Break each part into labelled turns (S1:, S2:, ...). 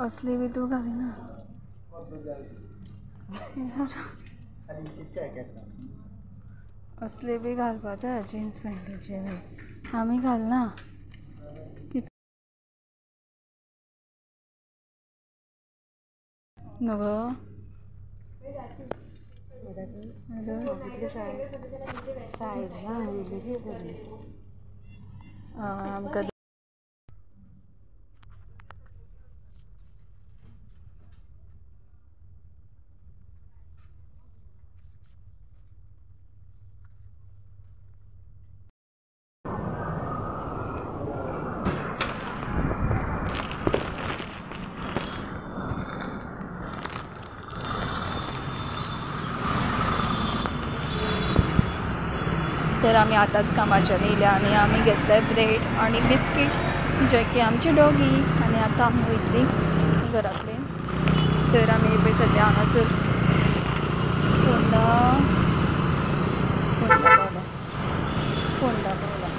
S1: असली बी तूं घालिना. असले बी घालपा जाय जिन्स पॅन्टीचे आमी घालना. न्हू गो आमकां तर आमी आतांच कामाच्यान येयल्या आनी आमी घेतले ब्रेड आनी बिस्कीट जे की आमची डॉगी आनी आतां आमी वयतली घरा कडेन. तर आमी पळय सद्या हांगासर फोंडा फोंडा पावल्या फोंडा पावल्या.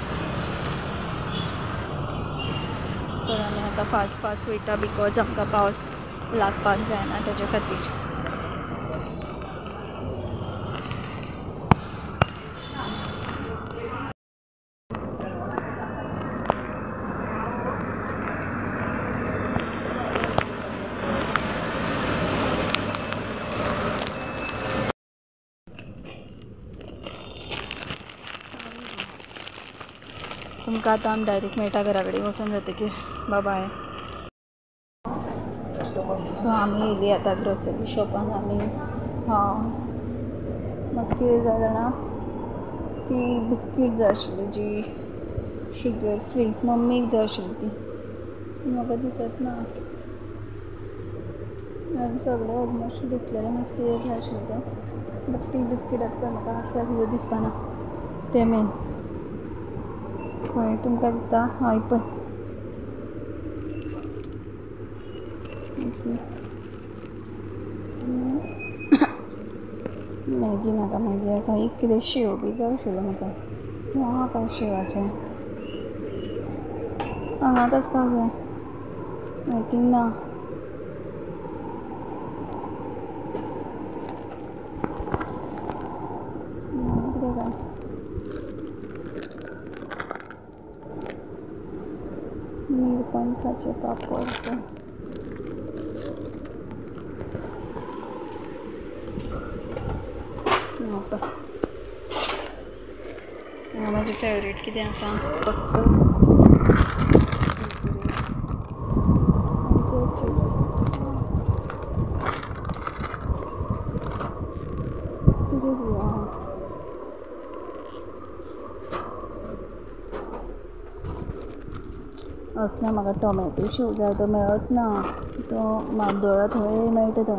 S1: तर आमी आतां फास्ट फास्ट वयता because आमकां पावस लागपाक जायना तेजे खातीर. तुमकां आतां आमी डायरेक्ट मेळटा घरा कडेन वचोन जातकीर. बाय. सो आमी येयली आतां ग्रोसरी शॉपान आनी म्हाका कितें जाय जाणा ती बिस्कीट जाय आशिल्ली जी शुगर फ्री मम्मीक जाय आशिल्ली ती म्हाका दिसत ना. हांवें सगळें ऑलमोस्ट घेतलेलें मीन्स कितें जाय आशिल्लें तें बट ती बिस्कीट आतां म्हाका आसल्यार सुद्दां दिसपाना तें मेन. खंय तुमकां दिसता? हय पळय. मॅगी नाका, मॅगी आसा. एक कितें शेव बी जाय आशिल्लो म्हाका. आहा काय शेवाचें हांगाच आसपाक जाय I think. ना कितें काय निरपणसाचे पापड. म्हाजें फेवरेट कितें आसा फक्त चिप्स. कितें दिया असले म्हाका टोमॅटो शेव जाय तो मेळत ना. तो म्हाड्डोळा थंय मेळटा तो.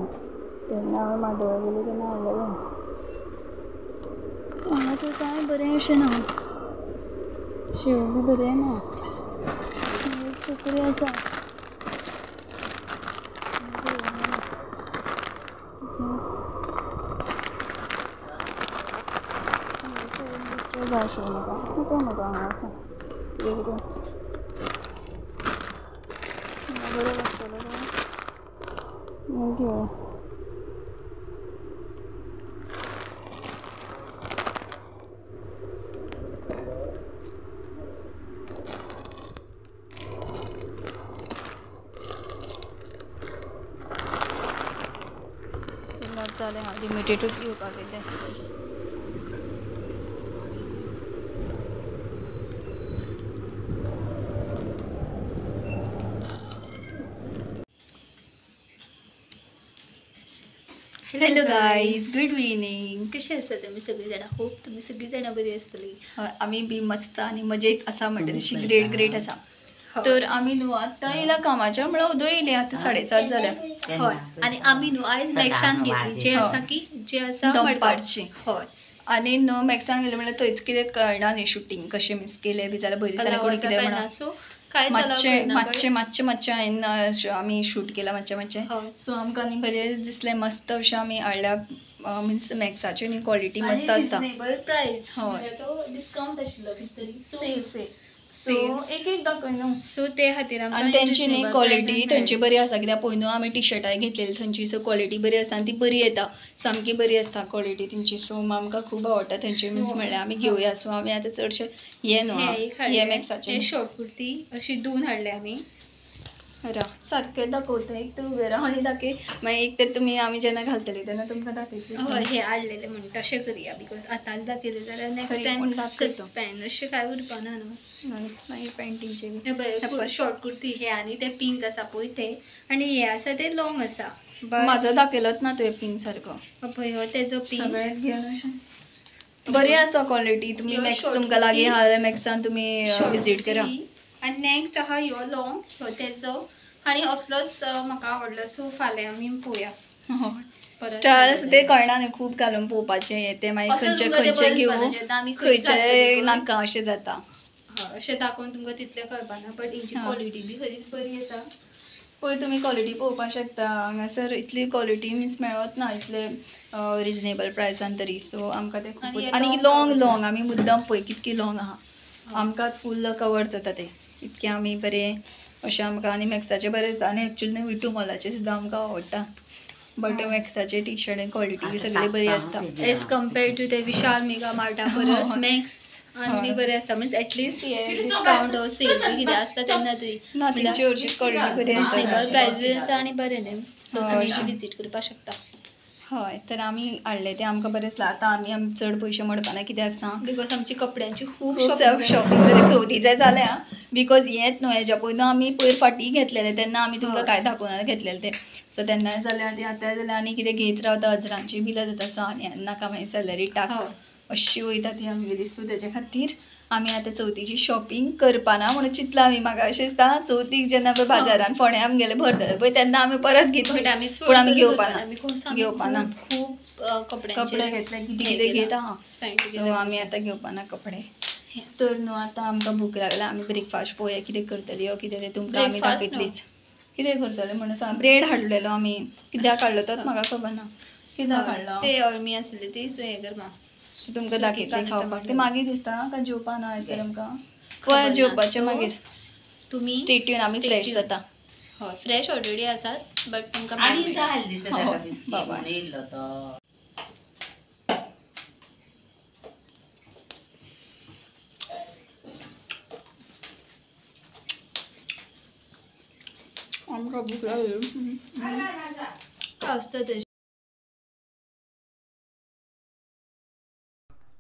S1: तेन्ना हांवें म्हाड्डोळा गेली तेन्ना हाडलेलें. हांगा थंय कांय बरें अशें ना. शेव बी बरें ना. चकरी आसा. दुसरें जाय आशिल्लें म्हाका. कितें म्हाका हांगा आसा कितें कितें बरें लागतलें घेवया. जालें हांव लिमिटेडूच घेवपाक येयलें.
S2: Hello guys, good evening. कशें आसा तुमी सगळीं जाणां? होप तुमी सगळीं जाणां बरी आसतली.
S1: आमी बी मस्त आनी मजेत आसा म्हणटा तशी ग्रेट ग्रेट आसा. तर आमी न्हू आतां येयला कामाच्या म्हळ्यार उदो येयली आतां 7:30 जाल्या.
S2: हय आनी आमी न्हू आयज मॅक्सान घेतली जे आसा की जे आसा
S1: दनपारची.
S2: हय
S1: आनी न्हू मॅक्सान गेले म्हळ्यार थंयच कितें कळना न्ही शुटींग कशें मिस केलें बी जाल्यार पयलीं दिसांनी कोणी कितें म्हणा.
S2: सो काय
S1: मातशें मातशें मातशें मातशें हांवें आमी शूट केलां मातशें मातशें. सो आमकां न्ही बरें दिसलें मस्त अशें आमी हाडल्या. मिन्स मॅक्साची न्ही क्वॉलिटी मस्त आसता.
S2: रिजनेबल प्रायस.
S1: हय
S2: तो डिस्कावंट आशिल्लो कितें तरी.
S1: Sale sale सो एक एक दाखय न्हू.
S2: सो ते खातीर
S1: आनी तेंची न्ही क्वॉलिटी थंयची बरी आसा, कित्याक पयलू आमी टी शर्टां घेतलेली थंयची, सो क्वॉलिटी बरी आसता आनी ती बरी येता, सामकी बरी आसता क्वॉलिटी तेंची. सो आमकां खूब आवडटा थंयची, मिन्स म्हणल्यार आमी घेवया. सो आमी आतां चडशे हे न्हू हे मॅक्साचे
S2: शॉर्ट कुर्ती अशी दोन हाडले आमी.
S1: सारकें दाखोवता, एक तर उबें राव आनी दाखय, मागीर एक तर तुमी आमी जेन्ना घालतली तेन्ना तुमकां दाखयतली.
S2: हय, हे हाडलेले म्हण तशें करया, because आतांच दाखयलें जाल्यार नेक्स्ट टायम सस्पेन अशें कांय उरपाना न्हू.
S1: मागीर पॅन्टींचे
S2: हे पळय शॉर्ट कुर्ती हे आनी ते पिंक आसा पळय ते, आनी हे आसा ते लॉंग आसा.
S1: म्हाजो दाखयलोच ना तुवें पिंक सारको.
S2: पळय हो तेजो पिंक
S1: सगळें घेवन अशें बरी आसा क्वॉलिटी. तुमी मॅक्स तुमकां लागीं आहा जाल्यार मॅक्सान तुमी विजीट करा.
S2: आनी नेक्स्ट आहा ह्यो लॉंग, ह्यो तेजो, आनी असलोच म्हाका आवडलो. सो फाल्यां आमी पळोवया
S1: परत. ते कळना न्ही, खूब घालून पळोवपाचें हें तें, मागीर खंयचे खंयचे घेवं खंयचे नाका अशें जाता.
S2: अशें दाखोवन तुमकां तितलें कळपाना, बट हेंची क्वॉलिटी बी खरीच बरी आसा.
S1: पळय तुमी क्वॉलिटी पळोवपाक शकता हांगासर, इतली क्वॉलिटी मिन्स मेळत ना इतले रिजनेबल प्रायसान तरी. सो आमकां तें खूब, आनी लॉंग लॉंग आमी मुद्दम पळय कितकी लॉंग आहा, आमकां फूल कवर जाता तें, इतकें आमी बरें अशें आमकां. आनी मॅक्साचें बरें दिसता, आनी एक्चुअली न्हू विटू मॉलाचें सुद्दां आमकां आवडटा, बट मॅक्साचे टी शर्ट क्वॉलिटी सगळी बरी आसता
S2: एज कम्पेर्ड टू ते विशाल मेगा मार्टा परस मॅक्स आनी बरें आसता. मिन्स एटलिस्ट हे डिस्कावंट ओ सेल बी कितें आसता तेन्ना तरी
S1: ना तेंची हरशीं क्वॉलिटी बरी आसा,
S2: रिजनेबल प्रायस बी आसा आनी बरें न्ही. सो तुमी विजीट करपाक शकता.
S1: हय, तर आमी हाडलें तें आमकां बरें दिसलां. आतां आमी चड पयशे मोडपाना, कित्याक सांग,
S2: because आमची कपड्यांची खूब
S1: शॉपिंग जाली चवथीचें जाल्या. Because हेंच न्हू हेज्या पयलू आमी पयर फाटीं घेतलेलें तेन्ना आमी तुमकां कांय दाखोवना घेतलेलें तें. सो तेन्नाय जालें आनी आतांय जालें, आनी कितें घेयत रावता, हजरांची बिलां जाता. सो आनी नाका मागीर सॅलरी टाक अशी वयता ती आमगेली. सो तेजे खातीर आमी आतां चवथीची शॉपिंग करपाना म्हणून चिंतलां आमी. म्हाका अशें दिसता चवथीक जेन्ना पळय बाजारान फोंड्या आमगेले भरतले पळय तेन्ना आमी परत घेतली, पूण आमी घेवपाना घेवपाना
S2: खूब
S1: कपडे घेतले कितें कितें घेता. सो आमी आतां घेवपाना कपडे. तर न्हू आतां आमकां भूक लागल्या, आमी ब्रेकफास्ट पळोवया कितें करतली ओ कितें तें तुमकां आमी दाखयतलीच कितें करतले म्हणून सांग. ब्रेड हाडलेलो आमी, कित्याक हाडलो तोच म्हाका खबर ना, कित्याक हाडलो
S2: ते अळमी आसली ती. सो हें करपा
S1: सो तुमकां दाखयतली खावपाक ते मागीर दिसता काय जेवपा ना तर आमकां पळय जेवपाचें मागीर.
S2: तुमी
S1: स्टे ट्यून, आमी फ्रेश जाता.
S2: हय, फ्रेश ऑलरेडी आसात, बट तुमकां
S1: बाबा आमकां भूक लागली
S2: आसता तशें.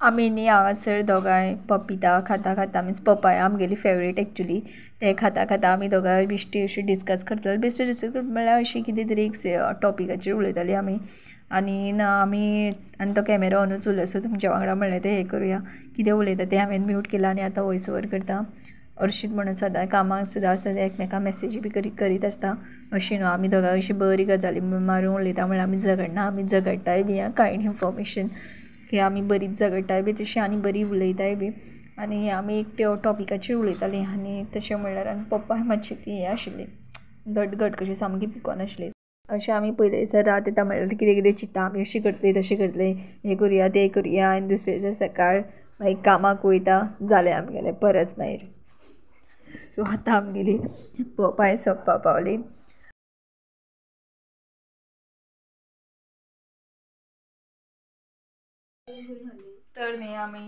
S1: आमी न्ही हांगासर दोगांय पपिता खाता खाता, मिन्स पपाया आमगेली फेवरेट एक्चुली, ते खाता खाता आमी दोगांय बेश्टी अशी डिस्कस करताली. बेश्टी डिस्कस म्हणल्यार अशी कितें तरी एक टॉपिकाचेर उलयताली आमी. आनी ना आमी, आनी तो कॅमेरा ऑनूच उरलो, सो तुमच्या वांगडा म्हणलें तें हें करुया, कितें उलयता तें हांवें म्यूट केलां आनी आतां वॉयस ओवर करता. अर्शीत म्हणून सदां कामाक सुद्दां आसता ते एकमेकां मॅसेजी बी करीत आसता. अशी न्हू आमी दोगांय अशी बरी गजाली मारून उलयता, म्हणल्यार आमी झगडना, आमी झगडटाय बी आं, कायंड इन्फॉर्मेशन की आमी बरीच झगडटाय बी तशी आनी बरी उलयताय बी. आनी आमी एक त्या टॉपिकाचेर उलयतालीं, आनी तशें म्हणल्यार आनी पप्पा मातशी ती हें आशिल्ली घट घट कशी सामकी पिकोन आशिल्ली. अशें आमी पयले दिसा रात येता म्हणल्यार कितें कितें चिंत्ता आमी, अशें करतली तशें करतली, हें करुया तें करुया, आनी दुसरे दिसा सकाळ मागीर कामाक वयता जालें आमगेलें परत मागीर. सो आतां आमगेली पोपाय सोंपपा पावली. तर न्ही आमी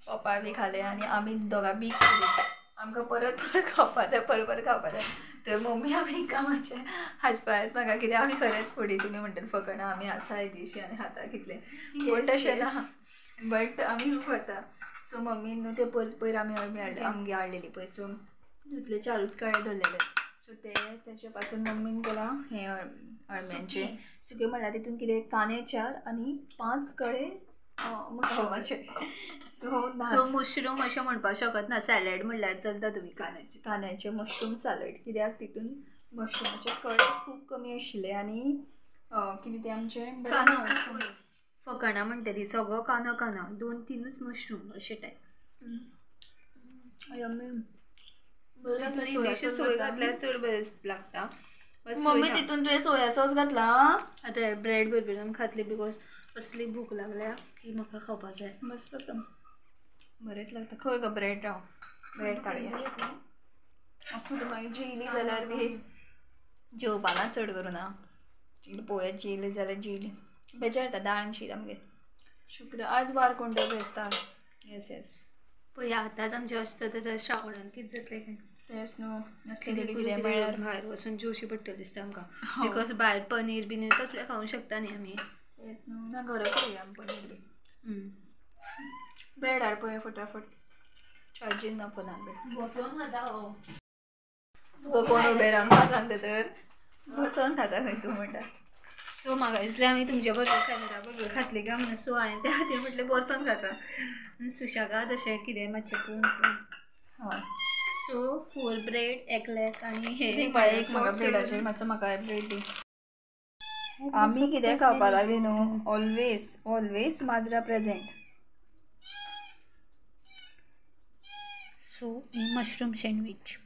S1: पोपाय बी खाले आनी आमी दोगां बी खाली, आमकां परत परत खावपा जाय, परत परत खावपा जाय. तर मम्मी आमी कामाचें हांसपाक म्हाका कित्याक आमी खरेंच फुडें तुमी म्हणटले फकणां आमी आसा येदीशी आनी खाता कितलें, पूण तशें ना, बट आमी खाता. सो मम्मीन न्हू ते परत पयर आमी अळमी हाडले, आमगे हाडलेली पळय, सो तितले चारूच कळे धरलेले. सो ते तेचे पासून मम्मीन केलां हें अळम्यांचें सुकें, म्हणल्यार तितून कितें कांदे 4 आनी 5 कळे मशरुमाचे. सो
S2: सो मशरूम अशें म्हणपाक शकत ना, सॅलड म्हणल्यार चलता तुमी.
S1: कांद्याचे कांद्याचे मशरूम सॅलड, कित्याक तितून मशरुमाचे कळे खूब कमी आशिल्ले आनी कितें तें आमचें
S2: कांदो फकाणां म्हणटा ती सगळो कांदो कांदो 2-3 मशरूम अशें टायप. इल्लीशी सोय घातल्यार चड बरें लागता.
S1: मम्मी तितून तुवें सोया सॉस घातला?
S2: आतां ब्रेड बरोबर आमी खातली because असली भूक लागल्या की म्हाका खावपाक जाय.
S1: मस्त लागता. बरेंच लागता. खंय गो ब्रेड राव, ब्रेड काडया. आसूं तूं मागीर जेयली जाल्यार बी जेवपाना चड करूं ना, स्टील पळोवया जेयली जाल्यार जेयली. बेजार येता दाळ आनी शीत आमगेर. शुक्र आज वार कोण तो बेस्तार. येस येस
S2: पळय आतांच आमचें अशें जाता जाल्यार श्रावणान कितें जातलें काय?
S1: तेंच न्हू, कितें कितें मेळ्ळ्यार
S2: भायर वचून जेवचें पडटलें दिसता आमकां, because भायर पनीर बीन तसलें खावंक शकता न्ही आमी.
S1: तेंच न्हू, ना घरा करुया आमी पनीर बी. ब्रेड हाड पळोवया फटाफट, चार्जींग ना फोनाक.
S2: बसोन खाता हो
S1: तुका कोण उबें रावन म्हाका सांगता तर बसोन खाता खंय तूं म्हणटा.
S2: सो म्हाका दिसलें आमी तुमचे बरोबर कॅमेरा बरोबर खातली काय म्हणून, सो हांवें त्या खातीर म्हटलें बसोन खाता आनी सुशेगाद अशें कितें मातशें पळोवन पळोवन.
S1: हय.
S2: सो 4 ब्रेड एकल्याक आनी हे
S1: एक म्हाका ब्रेडाचेर मातसो म्हाका ब्रेड दी. आमी कितें खावपा लागली न्हू, ऑलवेज ऑलवेज माजरा present.
S2: So mushroom sandwich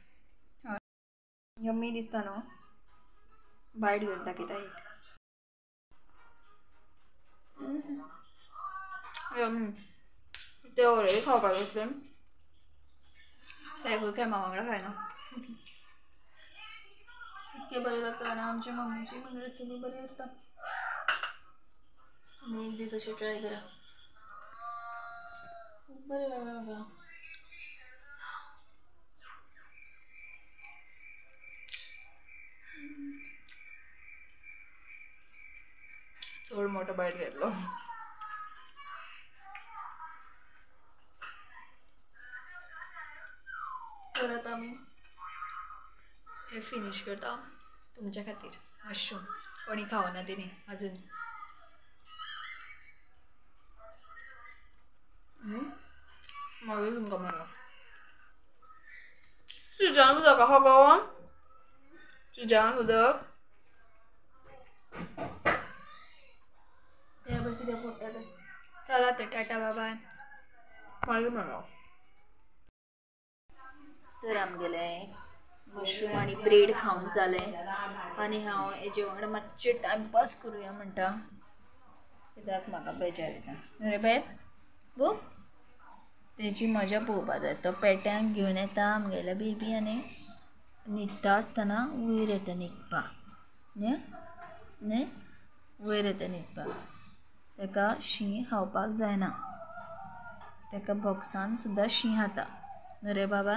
S1: yummy दिसता न्हू, बायट घेवन दाखयता एक. यम्मी ते ऑलरेडी खावपाक लागले, तेगूय खेमा वांगडा खायना. इतकें बरें लागता आनी आमच्या मम्मीची म्हण रेसिपी बरी आसता.
S2: तुमी एक दीस अशें ट्राय करा,
S1: खूब बरें लागलें म्हाका. चड मोठो बायट घेतलो. तर आतां आमी हे फिनीश करता तुमच्या खातीर. मशरूम कोणी खावना तेणी अजून. मागीर तुमकां मेळ्ळो. सुजान उदक आहा गो, सुजान उदक
S2: तें पळय कितें पडटा तें. चला तर टाटा बाय.
S1: मागीर मेळ्ळो.
S2: तर आमगेलें मशरूम आनी ब्रेड खावन जालें आनी हांव हेजे वांगडा मातशें टायमपास करुया म्हणटा, कित्याक म्हाका बेजार येता. अरे बेब बो तेजी मजा पळोवपा जाय. तो पेट्यांक घेवन येता आमगेल्या बेबी आनी न्हिदता आसतना वयर येता न्हिदपाक, न्हय न्हय वयर येता न्हिदपाक. ताका शीं खावपाक जायना, ताका बॉक्सान सुद्दां शीं खाता. न्हय रे बाबा,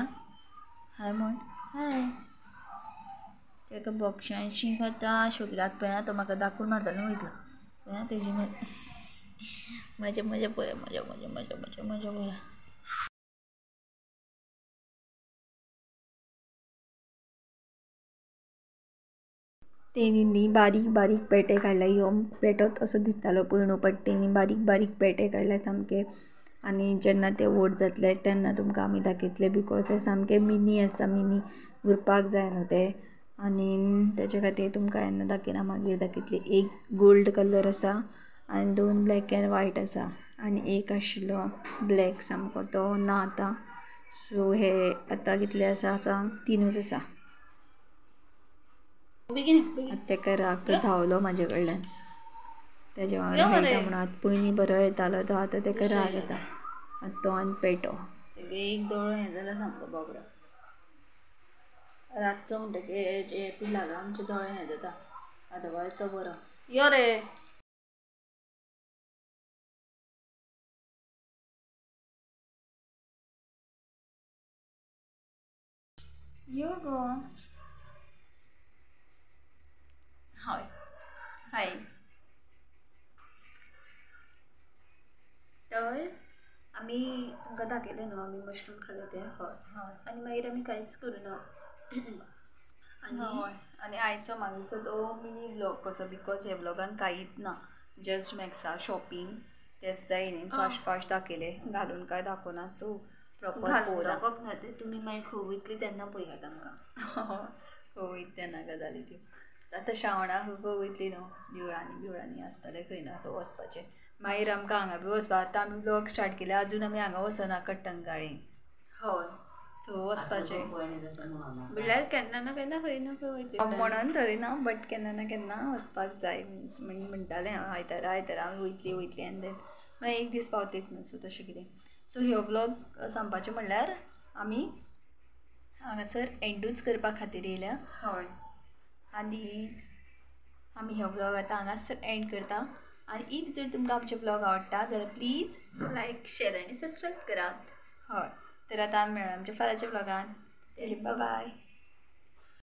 S2: हाय म्हण हाय. ताका बॉक्सान शीं खाता. शुक्रात पळय तो म्हाका दाखोवन मारतालो वयतलो तेजी मजा मजा पळया, मजा मजा मजा मजा मजा पळया. तेणी न्ही बारीक बारीक पेटे काडले. ह्यो पेटोच असो दिसतालो पयणू, बट तेणी बारीक बारीक पेटे काडले सामके. आनी जेन्ना ते व्हड जातले तेन्ना तुमकां आमी दाखयतले, because ते सामके मिनी आसा, मिनी उरपाक जाय न्हू ते. आनी तेजे खातीर तुमकां येन्ना दाखयना, मागीर दाखयतली. एक गोल्ड कलर आसा आनी 2 ब्लॅक एन्ड व्हायट आसा आनी एक आशिल्लो ब्लॅक सामको, तो ना आतां. सो हे आतां कितले आसा सांग, 3ूच आसा. आतां तेका राग तो धांवलो म्हाजे कडल्यान, तेजे वांगडा खेळटा म्हणून. आतां पयलीं बरो येतालो तो, आतां तेका राग येता. आतां तो आनी पेटो एक दोळो हें जाला सामको बाबडो. रातचो म्हणटकीर हे पिलाक आमचे दोळे हें जाता, अदरवायज तो बरो. यो रे यो गो. हय हाय. तर आमी तुमकां दाखयलें न्हू आमी मशरूम खाले ते. हय
S1: हय
S2: आनी मागीर आमी कांयच करूं ना.
S1: हय आनी आयचो म्हाका दिसता तो मिनी व्लॉग कसो, because हे व्लॉगान कांयच ना, जस्ट मॅक्सा शॉपिंग तें सुद्दां हेणी फास्ट फास्ट दाखयलें, घालून कांय दाखोवना. सो प्रॉपर
S2: घालून दाखोवप ना तें, तुमी मागीर खंय वयतली तेन्ना पळयात आमकां.
S1: खंय वयता तेन्ना गजाली त्यो. आतां श्रावणाक खंय वयतली न्हू, देवळांनी बिवळांनी आसतलें खंय ना खंय वचपाचें. मागीर आमकां हांगा बी वचपा. आतां आमी व्लॉग स्टार्ट केले, अजून आमी हांगा वचना कट्टंगाळे.
S2: हय
S1: थंय वचपाचें
S2: म्हणल्यार केन्ना ना केन्ना खंय ना खंय वयतली
S1: म्हणून तरी ना, बट केन्ना ना केन्ना वचपाक जाय. मिन्स म्हणटालें हांव आयतारा आयतारा आमी वयतली वयतली आनी देन मागीर एक दीस पावतीच न्हू. सो तशें कितें. सो ह्यो व्लॉग सांगपाचें म्हणल्यार आमी हांगासर एंडूच करपा खातीर येयल्या.
S2: हय.
S1: आनी आमी हो व्लॉग आतां हांगासर एंड करता. आनी if जर तुमकां आमचे व्लॉग आवडटा जाल्यार प्लीज
S2: लायक, शेअर आनी सबस्क्रायब करात.
S1: हय. तर आतां आमी मेळया आमच्या फाल्यांच्या व्लॉगान. बाय.